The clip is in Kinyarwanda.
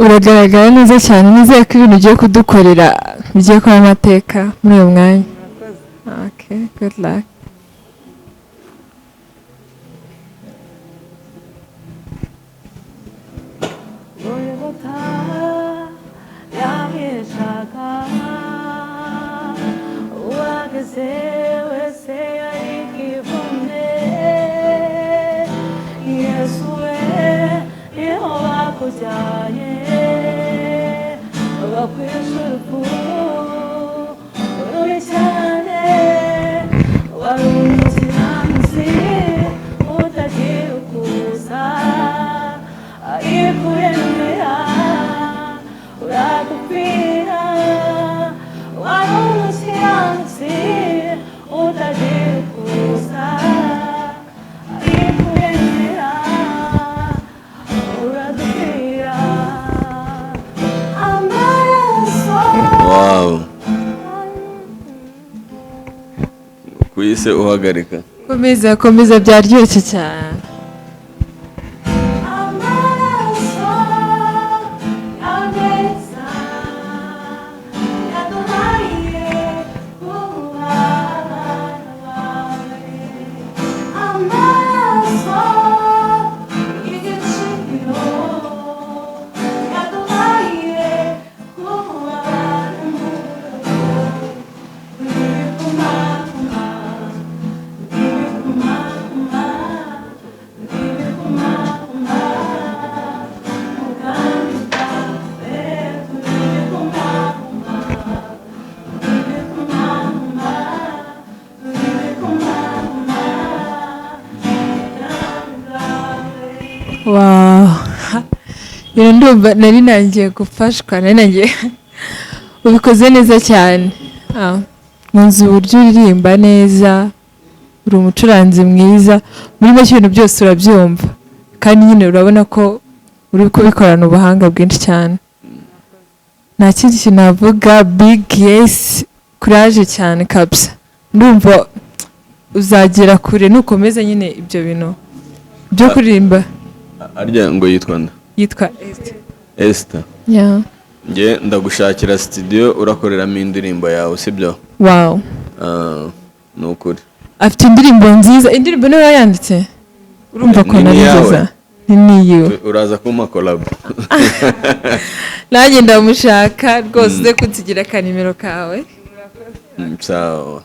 Uragaragara neza cyane. Nizere ko ibintu ugiye kudukorera bigiye kuba amateka muri uyu mwanya. Okay, good luck. Golgotha yamwicaga, uwageze wese yari kivume. Yesu we, niho bakujyanye, bakwishe urupfu rubi cyane. Wari umukiranutsi utagira ukuza, ariko uremera uradupfira. Wari umukiranutsi utagira ukuza, ariko uremera uradupfira. Amaraso. Wow, kuhise uhagarika? Komeza, komeza, byaryoshye cyane. Amaraso yameza yaduhaye kuba abana bawe, amaraso y'igiciro yaduhaye kuba abana bawe. Wow, rero ndumva nari nangiye gufashwa, nari nangiye. Ubikoze neza cyane. Ah, nkunze uburyo uririmba neza, uri umucuranzi mwiza. Muri make ibintu byose urabyumva, kandi nyine urabona ko uri kubikorana ubuhanga bwinshi cyane. Nta kindi kintu navuga. Big yes, kuraje cyane kabisa. Ndumva uzagera kure nukomeza nyine ibyo bintu byo kuririmba. Arya ngo yitwa nde? Yitwa Esther. Esther. Yeah. Njye ndagushakira studio urakoreramo indirimbo yawe, sibyo? Wow. Ah, ni ukuri. Afite indirimbo nziza. Indirimbo niwe wayanditse? Urumva ko Ni nari iyawe? nziza. Ni niyiwe. Uraza kumpa collab. Nanjye ndamushaka rwose, uze kunsigira akanimero kawe. Sawa.